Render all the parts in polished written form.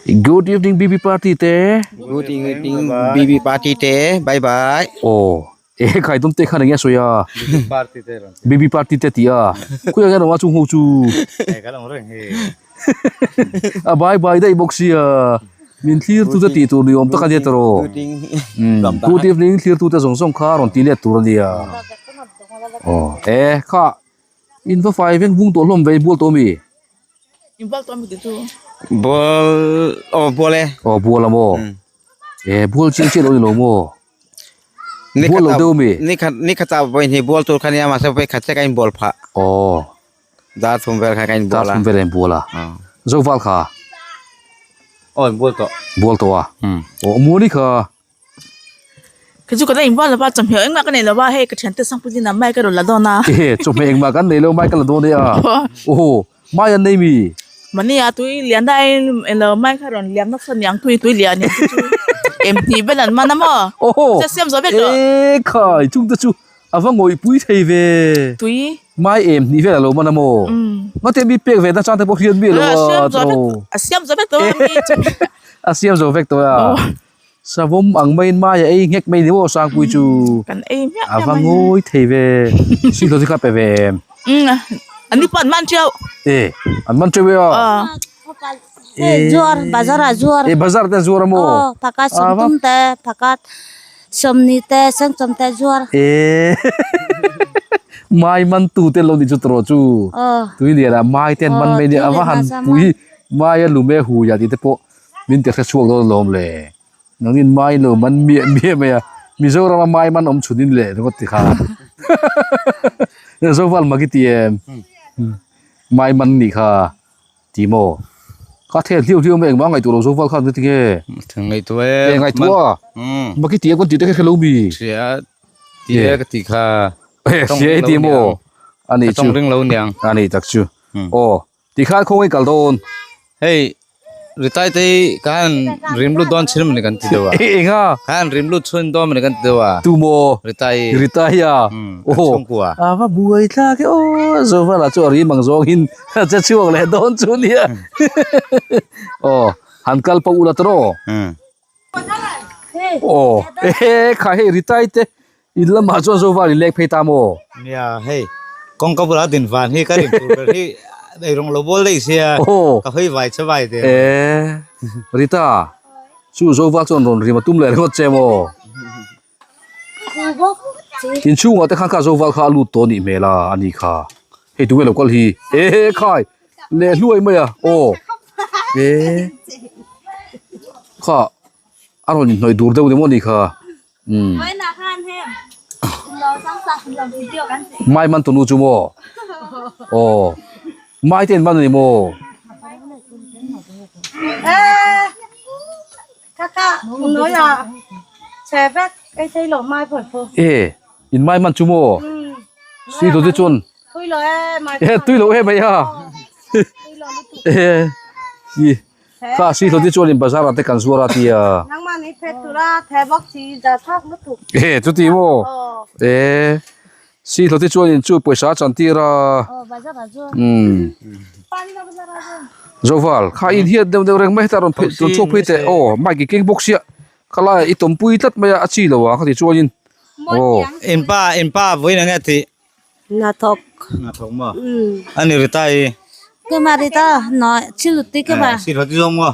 Good evening BB party te. Good evening BB party te. Bye bye. Oh, e khai dum te khan nge soya. BB party te ron. BB party te tia. Khuya nge ronga chung ho chu. E ka long reng hi. A bye bye dai bawk sia. Min thlir tu te tih tur ni awm tak ania tawh. Good evening thlir tu te zawng zawng kha rawn ti let tur ania. Oh, e kha in va fai veng vung tawh hlawm ve bual tawh mi. Inbual tawh ami chu? Bual aw bual e. Aw bual a maw? E bual chiang chiah lo ni lo maw? Bual lo deuh ami? Ni khat ni khat ah vawi hnih bual tur kha nia mahse vawi khat chiah ka inbual phah. Aw. Dar thum vel kha ka inbual a. Dar thum vel a inbual a. Zoval kha? Aw inbual tawh. Bual tawh a? Aw muani kha? Kei chu ka la inbual lo va, chawhmeh engmah ka nei lo va, hei ka thiante Sangpuiin a mai ka rawn la dawn a. Ehe, chawhmeh engmah kan nei lo, mai ka la dawn e a. Aw, mai an nei mi? Mahni a tui lian daiin eng lo mai kha rawn liam nasa niang tui tui lian niang te chu em hnih vel an man a maw? Aw, Che siam zawh vek tawh. E khai, chung te chu a va ngawihpui thei ve. Tui. Mai em hnih vel a lo man a maw? Ngate mi pek ve na chang te pawh hriat mi lo a tawh. A siam zawh vek tawh a mi chu. A siam zawh vek tawh a. Savawm ang maiin mai a ei nghek mai ni maw Sangpui chu. Kan ei hmiah hmiah mai. A va ngawi thei ve. Silo chu kha pe ve em? Umm an ni pawh an man teuh. E an man teuh e a. E zuar bazar ah zuar. E bazar te zuar a maw? Aw pakhat sawmtum te pakhat sawmni te sengchawm te zuar. E mai man tu te lo ni chu tawh chu. Tui lian ah mai te an man mai nia a va han pui mai a lume hu ya tih te pawh. Min ti hre chhuak dawn alawm le. Nangin mai lo man miah miah mai a, Mizoram a mai man awm chhun in leh ringawt ti kha. Zoval mak i ti em? Mai man nih kha ti maw? Ka thel hliau hliau mai engmah ngaihtuah lo Zoval khan ti nge? Ngaihtuah e. E ngaihtuah a. Mak i ti em kan tih te kha hre lo mi? Hria ti e ka ti kha. Hria i ti maw? Ani chu. Ka tawng ring lo niang. Ani tak chu. Aw. Tikhan khawngaih kal dawn. Hei Ritai te hi ka han rim lut dawn chin mawni kan ti deuh a. Eng a? Ka han rim lut chhun dawn mawni kan ti deuh a. Tu maw? Ritai. Ritai a? Aw. Chhungkua. A va buai thlak e aw. Zovala chu a rim ang zawngin che chhuak leh dawn chu nia. Aw han kal pawh ula tawh. Aw ehe kha hei Ritai te in lamah chuan Zoval in lek phei ta maw? Nia hei kawngka bulah din van hi ka rin tur ber hi ei rawng lo bawl daih sia ka hawi vai che vai te. E Rita chu Zoval chuan rawn rim a tum leh ringawt che maw? Inchhungah te khan kha Zoval kha a lut tawh anih hmel a ani kha hei tunge lo kal hi ehe khai leh hluai mai a aw e kha a rawn inhnawih dur deuh ni maw ni kha umm mai man tunu chu maw aw mai te an man a ni maw. E in mai man chu maw sui lo te chuan e tui lo em mai a e i kha sui lo te chuan in bazar ah te kan zuar a tia e chuti maw e sui lo te chuan in chu pawisa a chan tir a umm Zoval kha in hian deuh deuh reng mai heta rawn phei rawn chhuak phei teh aw mic i keng bawk sia khalai i tawmpui tlat mai a a chi lo ang ka ti chuanin aw. In pa in pa vawiin enge tih? Hnathawk. Hnathawk maw? Ani Rita i. Kema Rita no chiluti kema. Sirhoti zawng maw?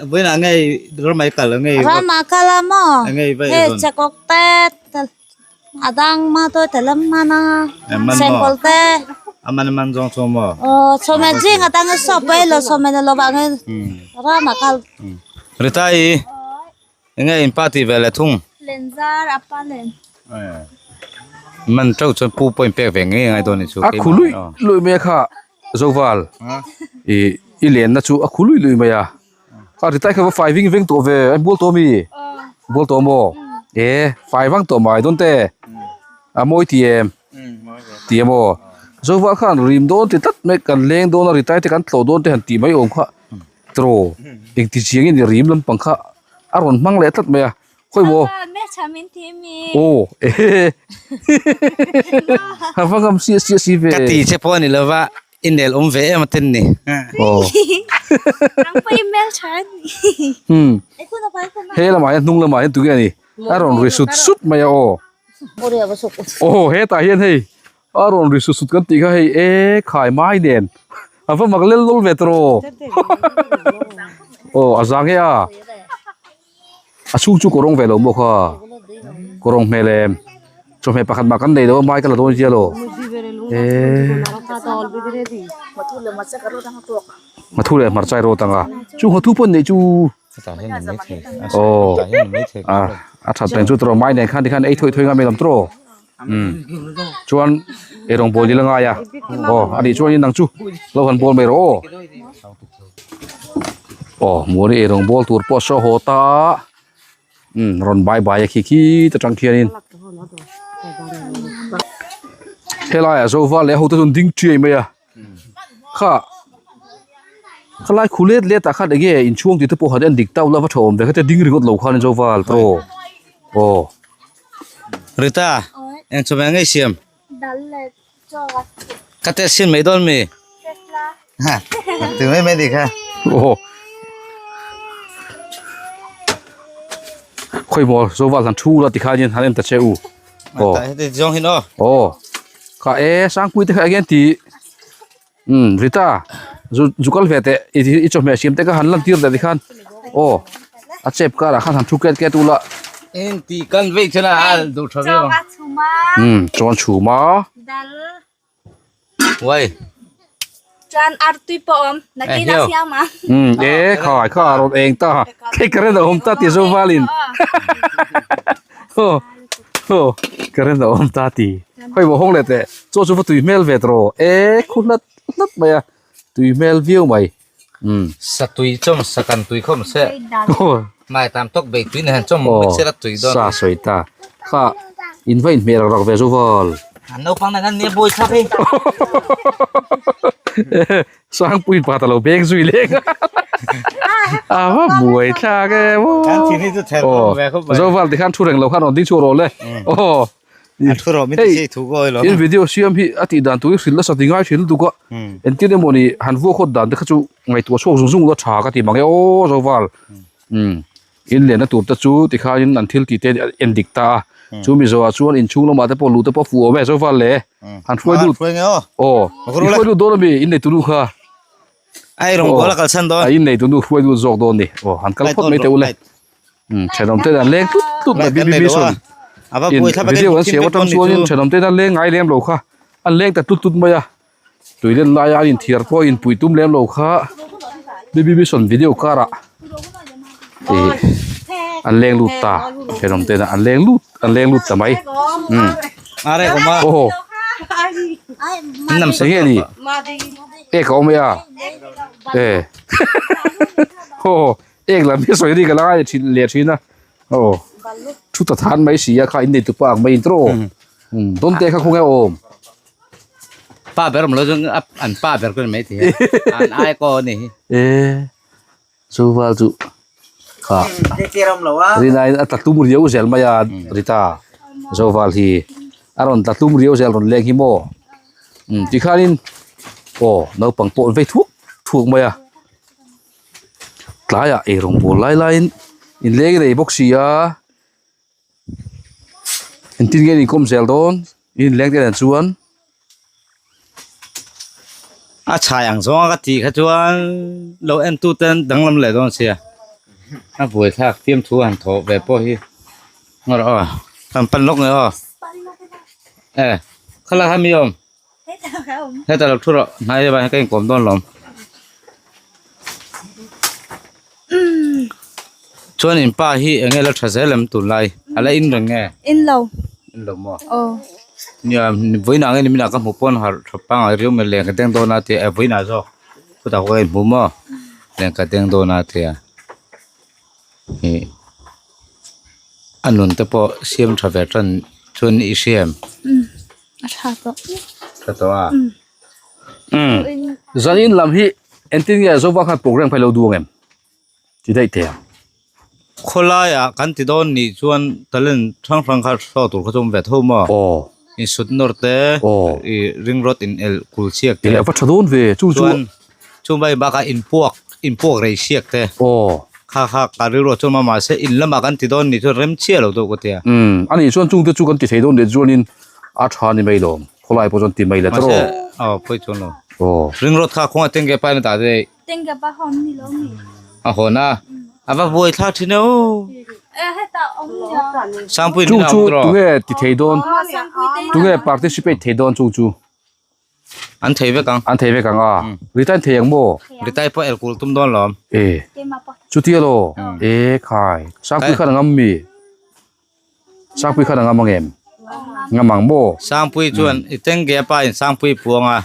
Vawiin ah nge ram ah i kal nge? Ram ah kal a maw? Nge i va i rawn? Hei chakawk te A dang ma to te lam man a sengkawl te. A man man zawng chu maw? Aw chawhmeh zing a dang sawp pai lo chawhmeh na lo vang in ram a kal. Rita i enge in pa tih ve leh thung? Lenzar a pa len. Man teuh chuan pu pawh in pek ve ngei ngai dawn ni chu. A khu lui lui mai a kha Zoval i i lenna chu a khu lui lui mai a. Kha Ritai kha va fai ving veng tawh ve a bual tawh ami bual tawh maw e fai vang tawh mai dawn te a mawi ti em ti em aw Zoval khan rim dawn ti tlat mai kan leng dawn a Ritai te kan tlawh dawn te han tih mai awm kha tiraw engti chiang in rim lampang kha a rawn hmang leh tlat mai a khawi maw aw ehe a va ngam siah siah si ve ka ti che pawh a ni lova i nel awm ve em a ten ni aw. Hmm. He lamah hian hnung lamah hian tunge a ni a rawn ri sut sut mai a aw. Aw hetah hian hei a rawn ri sut sut kan tih kha hei e khai mai nen a va mak lel lawl ve tawh aw a zang e a a chhung chu kawrawng ve lo maw kha kawrawng hmel em chawhmeh pakhat mah kan nei lo a mai ka la dawn zia lo e nghathu leh hmarcha i rawt ang a chu nghathu pawh an neih chu. Aw a a that reng chu tawh mai nen khan tikhan ei thawi thawi ngam mai lam tawh umm chuan eirawng bawl nila ngai a aw a nih chuan in ang chu lo han bawl mai rawh aw aw muani eirawng bawl tur pawh a saw haw ta umm rawn bai bai a khi khi ta tang khianin helaiah zova leh a hote chu an ding chiai mai a. Kha khalai khu let let ah khan enge inchhung tih te pawh han en dik tauh la va tha awm ve khatia ding ringawt lo khan zo val tawh aw. Rita eng chawhmeh ang ngei siam? Ka test sin mai dawn mi? Ha ti mai mai ni kha. Aw khawimaw zo val han thu la tikhanin han en ta che u. Aw. Heti zawng hin aw. Aw. Kha e Sangpui te kha eng ti. Um Rita zu zu kal ve teh i i chawhmeh siam te kha han lan tir leh tikhan. Aw. A chep karah khan han thu ket ket ula. Eng ti kan vei chana a duh tha viau ang. Um chawn chhum a. Dal. Uai. Chuan artui pawh awm nakin a siam ang. Um e khai kha a rawn eng ta hei current a awm ta ti zo valin aw aw current a awm ta ti hei maw hawng leh teh chaw chu va tui hmel ve tawh rawh e khu hlat hlat mai a tui hmel viau mai um Satui chawm sakan tui khawm se mai tam tawk bei tui nen chawm mawh se la tui dawn sa sawi ta kha in va inhmeh rak rak ve zo val an naupang nen an nia buai thlak hi sangpui pa ta lo beng zui leng a va buai thlak e kan thin hi chu ther ve khawp mai zo val tikhan thu reng lo khan rawn ding chhuak rawh le aw A thu rawh min ti sei thu ko ilo. In video siam hi a tih dan tur hi hrilh nasa ti ngai thin lutuk a. Entir emaw ni han vuak hawt dan te kha chu ngaihtuah chhuak zung zung ula tha ka ti mang e aw Zoval. Umm in lenna tur te chu tikhain an thil tih te en dik ta a. Chu mi zawhah chuan inchhung lamah te pawh luh te pawh a fuh awm e Zoval le. Han hruai lut. Aw i hruai lut dawn ami in nei tunu kha. Ai rawng bawl a kalsan dawn. A in nei tunu hruai lut zawk dawn ni. Aw han kal phawt mai teh ule. Thenawm te dan leng tlut tlut mai BBB sawn in video an siam atang chuanin thenawm te dan leng ngai lem lo kha an leng ta tlut tlut mai a tui len laia an inthiar pawh a inpui tum lem lo kha BBB sawn video karah ih an leng lut ta thenawm te an leng lut an leng lut ta mai umm aw enge ni ek a awm e a e aw. Ek lam hi sawi ri ka la ngai thin leh thin a aw thu ta than mai si a kha in nei tupa ang mai in tawh um dawn te kha khawnge awm pa ber awm lo chuan an pa ber chu ni mai thei a an ai kaw a ni hi e chu val chu kha rina in a tla tum riau zel mai a rita zoval hi a rawn tla tum riau zel rawn leng hi maw um tikhanin aw naupang pawh an vei thuak thuak mai a. Tlaiah eirawng bawl lai laiin inleng rei bawk si a engtin nge an inkawm zel dawn inleng te nen chuan. A chhai ang zawnga ka tih kha chuan lo en tu ten danglam leh dawn sia a buaithlak fiamthu han thawh ve pawh hi ngaw rawh aw kan pan lawk nge aw e khalai kha mi awm. Heta lo thu rawh hnai deuh ah hian ka inkawm dawn lawm. Chuan in pa hi eng nge la tha zel em tunlai a la in reng nge? In lo. In lo maw? Aw. Nia vawiinah nge niminah ka hmu pawn harh tha pangngai riau mai leng ka deng dawn a tia e vawiinah zawk chutah pawh ka inhmu maw leng ka deng dawn a tia ih a nun te pawh siam tha ve tan chuan i hria em? A tha tawh. Tha tawh a. Umm. Zanin lam hi engtin nge Zova khan program kha i lo duh ang em? Ti daih teh ang. Khawlaiah kan ti dawn nih chuan talent hrang hrang kha show tur kha chu awm ve tho maw? Aw. Insut nawr te, Aw. I ring rawt in elh kul chhiak te. Ih a va tha dawn ve chu chu. Chuan chumai bakah inpuak. inpuak rei siak te. Aw. Kha kha ka rilru ah chuan mah mahse in lamah kan ti dawn nih chuan rem chiah lo deuh ka tia. Umm a nih chuan chungte chu kan ti thei dawn leh chuanin a tha ni mai lawm khawlai pawh chuan ti mai le tawrh Mahse aw pawi chuan lo. Aw. Ring road kha khawngaih tengge pa in a dah daih. Tengge pa hawn ni lo mi. A hawn a a va buai thlak thin e aw. E hetah awm nia. Sangpui Chung nen a chu awm tawh. tunge ti thei dawn Sangpui te tunge participate thei dawn chung chu. An thei vek ang. An thei vek ang a. Ritain thei ang maw? Ritai pawh el kul tum dawn lawm. E. Chutia law. E khai. Sangpui khan a ngam mi? Sangpui khan a ngam ang em? Ngam ang maw? Sangpui chuan i tengge pa in Sangpui puang a.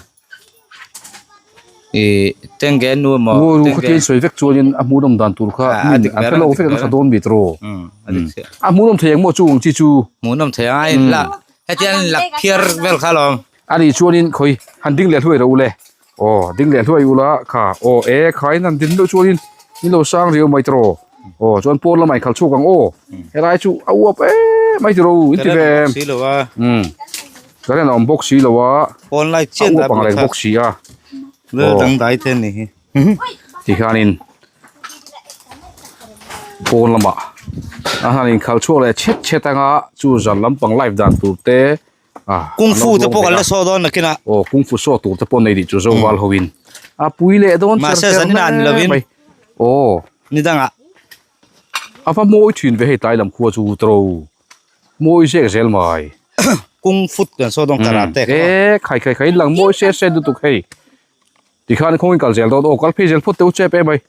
I tengge nu emaw. Ngawi ru khatia in sawi vek chuanin a hmuhnawm dan tur kha min an hre lo vek ang a tha dawn mi tawh. A hmuhnawm thei ang maw chu ang chi chu? Hmuhnawm thei ang a in la hetiang lak phiar vel kha lawm. A nih chuanin khawi han ding leh hluai rawh u le. Aw ding leh hluai ula kha aw e khain han din deuh chuanin in lo sang riau mai tawh. Aw chuan pawn lamah in khalh chhuak ang aw. Helai chu a uap em mai tiro in ti ve em. Umm current a awm bawk si lo a. Pawn lai A chian uap ang reng bawk si a. Lal dangdai te ni hi. Tikhanin pawn lamah a han inkhalh chhuak leh chhet chhet anga chu zan lampang live dan tur te ah Kung fu te pawh kan la saw dawn nakin a. Aw kung fu saw tur te pawh nei dih chu zo val ho in a pui leh dawn cher Mahse cher zanin ah ni lovin. mai. Aw Ni dangah. A va mawi thin ve hei tlai lam khua chu tro mawi zek zel mai. Kung fut kan saw dawn karate kha. E khai khai khai lang mawi se se lutuk hei. Tikhan khawngin kal zel dawn aw kal phei zel phawt teh u chep em ai.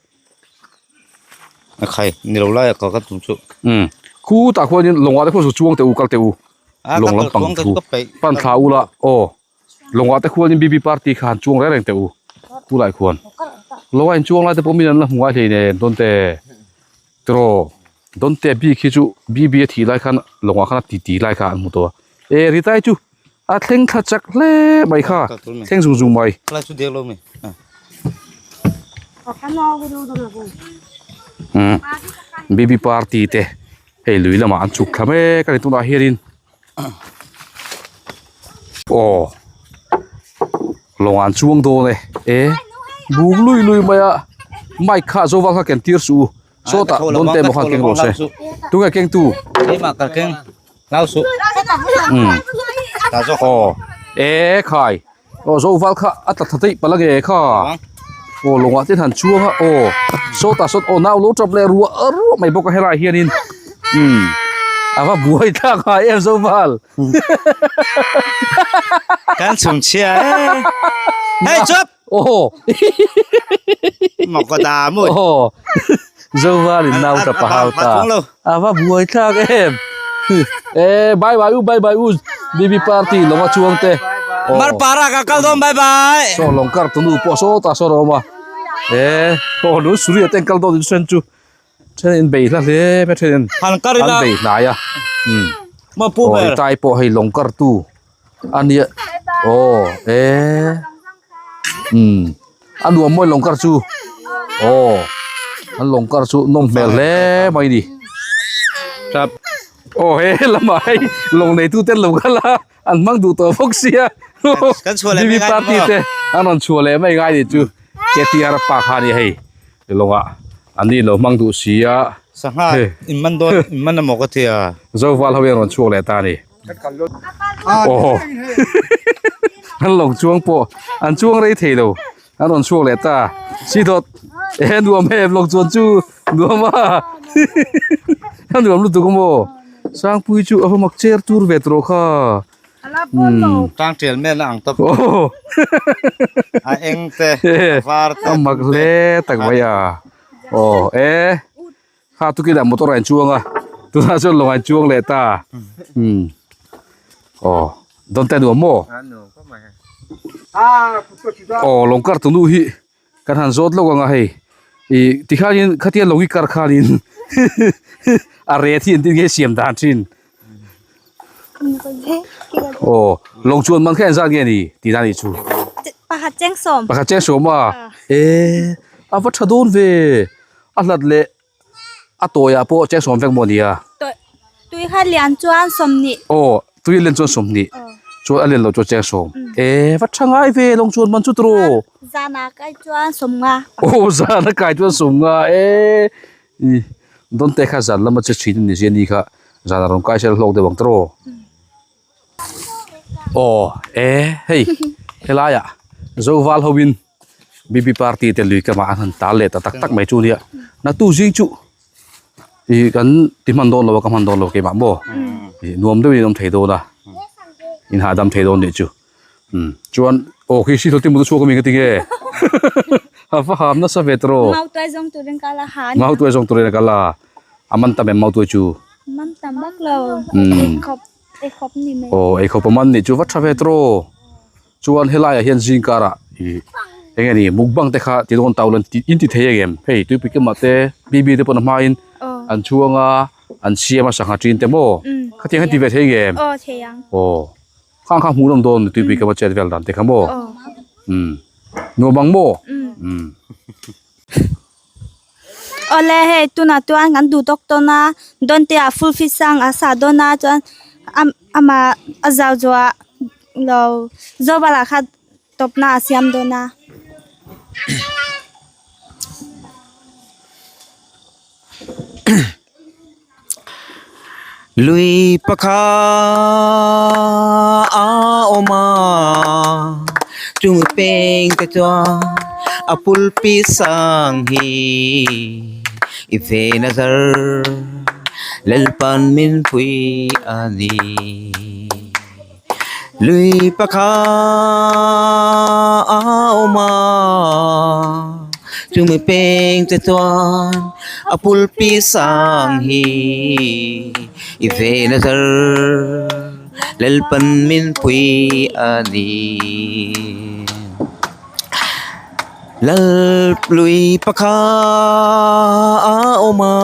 A khai ni lo lai a kal ka tum chu. Umm khu tah khuanin lawngah te khuan zu chuang teh u kal teh u lawng lampang thu pan thla ula aw lawngah te khuanin BB party kha han chuang reng reng teh u khu lai khuan lawngah in chuang lai te pawh min an la hmu ngai hlei nen dawn te tiraw dawn te bik hi chu BB a thih lai khan lawngah khan a ti ti lai kha an hmu tawh a e ritai chu A thleng thla chak hle mai kha, thleng zung zung mai. Umm baby party te hei lui lamah an chhuk thla mek a ni tunah hianin aw lawngah an chuang dawn e e buk lui lui mai a mic kha zo val kha ken tir suh u sawtah dawn te emaw khan keng rawh se tunge kengtu. Aw e khai aw zo val kha a tla tha daih palh ange kha aw lawngah te hian han chuang a aw sawtah sawn aw nau lo tap leh ruah ruah mai bawk a helaiah hianin umm a va buai thlak ngai em zo val Kan chhung chhia e hei chup aw mawk ka ta mawi aw Zovalin nau ta pa hau ta a va buai thlak em e bye bye u bye bye u BB party lawng a chuang te mar para ka kal dawn bye bye saw lawng kar tunu pawh saw ta saw rawm a e aw lu suri te kal dawn in sen chu then in bei hla hle mai then in han kar ila an bei hnai a um ma pu ber tai pawh hei lawng kar tu ania aw e umm a nuam mawi lawng kar chu aw an lawng kar chu nawm hmel hle mai ni tap aw he lamah hei lawng nei tu te an lo kal a an hmang duh tawh bawk sia kan chhuah leh mai ngai party te an rawn chhuah leh mai ngai ni chu KTR pa kha a ni hei lawngah an ni lo hmang duh si a sangha in man dawn in man emaw ka tia Zoval ho hian rawn chhuak leh ta a ni. Aw an lawng chuang pawh an chuang rei thei lo an rawn chhuak leh ta si dawt e nuam em lawng chuan chu nuam a a nuam lutuk a maw sangpui chu a va mak cher tur ve tawh kha umm tang tial men a ang tawp aw a eng te a var te a mak hle tak mai a aw e. Kha tukinah motor a inchuang a, tunah chuan lawng a inchuang leh ta. Umm. Aw, dawn te nuam maw? Aw, lawng kar tunu hi kan han zawt lawk ang a hei. Ih tikhanin khatia lawng i kar khanin a ret hi engtin nge siam dan thin. Aw, lawng chuan man kha engzat nge ni tih dan nih chu? Pakhat cheng sawm. Pakhat cheng sawm a? E, a va tha dawn ve. A hlat leh a tawiah pawh cheng sawm vek maw nia? Tui kha lian chuan sawmhnih. Aw, tui lian chuan sawmhnih. Chuan a lian lo chuan cheng sawm. E va tha ngai ve lawng chuan man chu tiraw. Zana kai chuan sawm nga. Aw zana kai chuan sawm nga e i dawn te kha zan lama che thin a ni zia ni kha zana rawn kai sel hlawk deuh ang tiraw. Aw e hei helaiah Zoval hoin BB party te lui kamah an han tal leh ta tak tak mai chu nia naktuk zing chu Ih kan ti hman dawn lo a ka hman dawn lo keimah maw ih nuam deuhin awm thei dawn a in hahdam thei dawn nih chu umm chuan aw khi hri hlawh te mut a chhuak a mi ka ti nge a va ham nasa ve tawh Mau tuai zawng turin ka la ha a ni mau tuai zawng turin a kal a a man tam em mau tuai chu man tam vak lo eikhawp eikhawp ni mai aw eikhawp a man nih chu va tha ve tawh Chuan helaiah hian zing karah ih eng nge ni mukbang te kha ti dawn tau lo in ti thei ang em hei tuipui kemah te bibi te pawn a hmain an chhuang a an siam a sangha ṭin te maw khatiang hian ti ve thei ang em aw khang kha hmuh nawm dawn tuipui kema chet vel dan te kha maw umm nuam ang maw umm. Awle hei tunah chuan kan duh tawk tawn a dawn te ah full fit sang a sa dawn a chuan amah a zau zuah lo zovala kha tawpna a siam dawn a. Lui pakhat a awm a, chumi peng te chuan a pulpi sang hi i ve nazar Lalpan min pui a ni. Lui pakhat a awm a, chumi peng te chuan a pulpi sang hi i ve nazar Lalpan min pui a ni. Lal lui pakhat a awm a,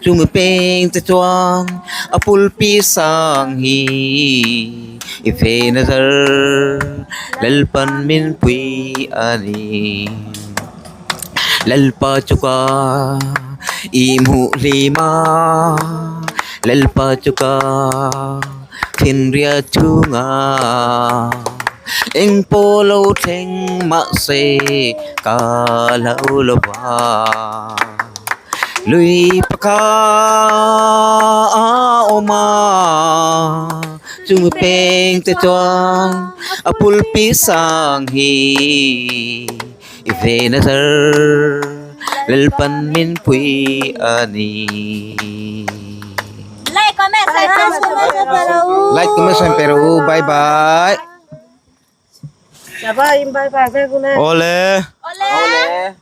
chumi peng te chuan a pulpi sang hi i ve nazar Lalpan min pui a ni. Lalpa chuka i hmuh hlim a, Lalpa chuka. Thinriat chhunga eng pawh lo thleng mahse ka lo lo va lui pakhat a awm a chumi peng te chuan a pulpi sang hi i ve nazar Lalpan min pui a ni. Like, comment, subscribe. Like, comment, subscribe pero bye bye. Awle. Ole.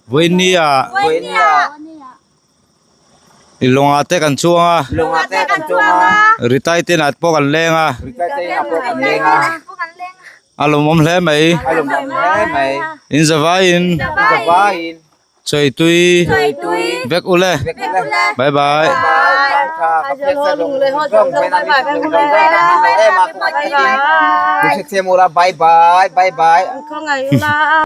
Vawinia. Vawinia. I lunga te kan chuang a. Lunga te kan chuang a. Ritai te nat pawh kan leng a. Ritai te nat pawh kan leng a. A lawmawm hle mai. A lawmawm hle mai. In zavaiin. In zavaiin. Chaitui vek ule bye bye. Bye bye bye bye.